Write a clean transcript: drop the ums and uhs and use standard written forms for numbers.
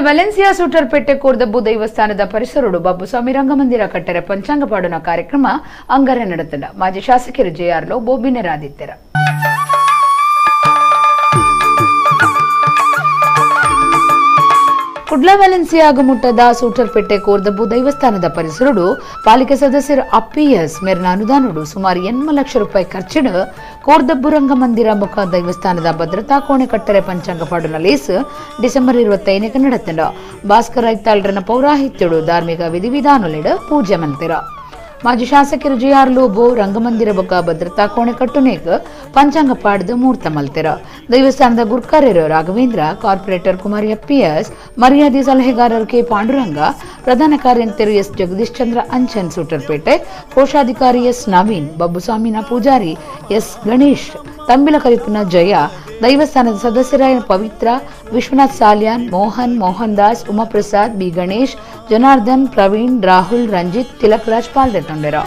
Valencia ಸೂಟರ್ಪೇಟೆ Kordabbu ದೈವಸ್ಥಾನದ ಪರಿಸರಡು Babbuswami ರಂಗಮಂದಿರ ಕಟ್ಟರೆ ಪಂಚಾಂಗ ಪಾಡುನ ಕಾರ್ಯಕ್ರಮ ಅಂಗರೆ ನಡೆತಂಡ. ಮಾಜಿ ಶಾಸಕರು ಜೆಆರ್ ಲೋಬೋ ಬಿನ್ನೆರಾದಿತ್ತೆರ. ಕುಡ್ಲ ವೆಲೆನ್ಸಿಯಾಗ ಮುಟ್ಟದ ಸೂಟರ್ಪೇಟೆ ಕೋರ್ದಬ್ಬು ದೈವಸ್ಥಾನದ ಪರಿಸರಡು ಪಾಲಿಕೆ ಸದಸ್ಯರು ಅಪ್ಪಿಎಸ್ ಮೇರಿನ ಅನುದಾನಡು ಸುಮಾರು 80 ಲಕ್ಷ ರೂಪಾಯಿ ಖರ್ಚಿಡು ಕೋರ್ದಬ್ಬು ರಂಗಮಂದಿರ ಮುಖ ದೈವಸ್ಥಾನದ ಭದ್ರತಾ ಕೋಣೆ ಕಟ್ಟರೆ ಪಂಚಾಂಗ ಪಾಡುನ ಲೇಸ್ ಡಿಸೆಂಬರ್ 25ಕ್ಕೆ ನಡೆತಂಡ. ಭಾಸ್ಕರ ಐತಾಳ್ರನ ಪೌರಾಹಿತ್ಯಡು ಧಾರ್ಮಿಕ ವಿಧಿವಿಧಾನಲೆಡು ಪೂಜೆ ಮಂತಿರ. ಮಾಜಿ ಶಾಸಕರು ಜೆಆರ್ ಲೋಬೋ ರಂಗಮಂದಿರ ಬೊಕ್ಕ ಭದ್ರತಾ ಕೋಣೆ ಕಟ್ಟುನೇಕ್ ಪಂಚಾಂಗ ಪಾಡ್ದು ಮೂರ್ತ ಮಲ್ತೆರ. ದೈವಸ್ಥಾನದ ಗುರ್ಕಾರ್ಯರು ರಾಘವೇಂದ್ರ, ಕಾರ್ಪೊರೇಟರ್ ಕುಮಾರಿ ಅಪ್ಪಿಎಸ್, ಮರ್ಯಾದೆ ಸಲಹೆಗಾರರು ಕೆ ಪಾಂಡುರಂಗ, ಪ್ರಧಾನ ಕಾರ್ಯಂತರು ಎಸ್ ಜಗದೀಶ್ ಚಂದ್ರ ಅಂಚನ್ ಸೂಟರ್ಪೇಟೆ, ಕೋಶಾಧಿಕಾರಿ ಎಸ್ ನವೀನ್, ಬಬ್ಬುಸ್ವಾಮಿನ ಪೂಜಾರಿ ಎಸ್ ಗಣೇಶ್, ತಂಬಿಲ ಕರಿಪಿನ ಜಯ, ದೈವಸ್ಥಾನದ ಸದಸ್ಯರಾದ ಪವಿತ್ರ, ವಿಶ್ವನಾಥ್ ಸಾಲ್ಯಾನ್, ಮೋಹನ್, ಮೋಹನ್ ದಾಸ್, ಉಮಾಪ್ರಸಾದ್, ಬಿ ಗಣೇಶ್, ಜನಾರ್ದನ್, ಪ್ರವೀಣ್, ರಾಹುಲ್, ರಂಜಿತ್, ತಿಲಕ್ ರಾಜ್ ಪಾಲ್ಗೊಂಡರು.